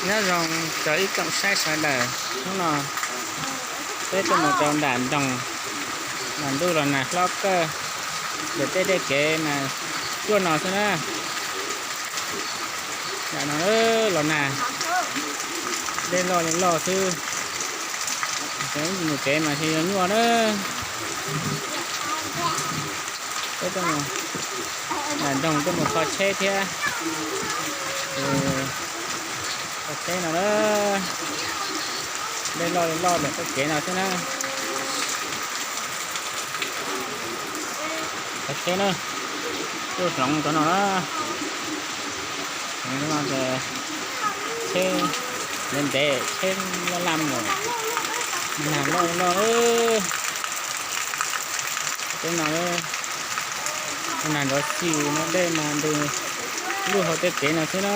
Nyob zoo rau ib tsoom saib sawv daws, hnub no peb tuaj mus rau nram nroog, mas ntuj los nag hlob kawg, ntawm tej dej kev mas cuaj no xwb na. Nram no los nag, dej loj li loj xwb. Mus tsev mas thiaj yuav nyuaj na. Peb tuaj mus nram nroog tuaj mus kho tsheb thiab. Kho tsheb no na, dej loj li loj ntawm tej kev no xwb na. Kho tsheb na, tuaj hloov rau no na. Tsheb ntev ntev, tsheb laj laj mus, nag loj loj. Tej no nag nrov xis no, dej mas ntws luj hauv tej kev no xwb na.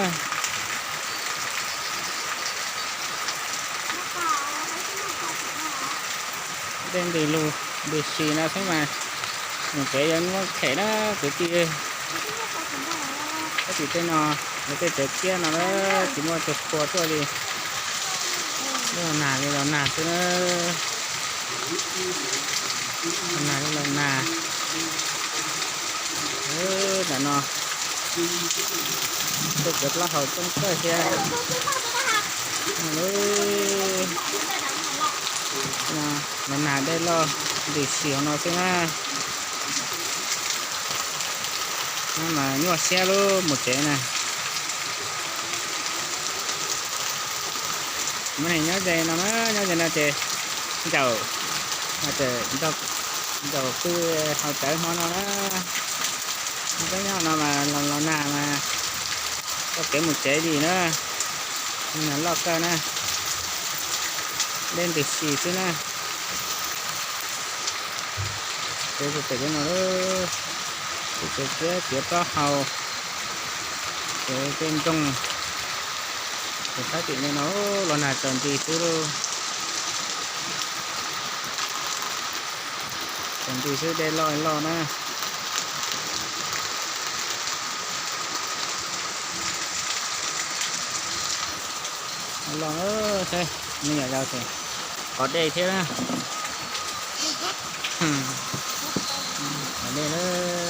Dej ntws lug ntws xis no xwb mas mus tsev yuav muab them na kwv tij. Tab sis tej no lawv tej tsev kiab no tsis muaj tus qhua tuaj li. Los nag li los nag xwb na. Los nag li los nag. Nram no tej cov plaub hau coob kawg thiab. Los nag dej loj ntws xis hauv no xwb na. Mas nyuaj siab lub mus tsev na. Muab neeg nyob ze no na, nyob ze no ces ncaum, ncaum pw haus cawv hmo no na. Peb nyob no mas los nag mas tau kev mus tsev li na. Nag loj kawg na, dej ntws xis xwb na. Tsev pem no, tsev kiab txiav plaub hau, tsev tej nroog, tsev thab tim no los nag tsaus nti xwb lauj. Tsaus nti xwb, dej loj loj na. Los saib me nyuam yaus ces qos dej thiab na. Qos dej na.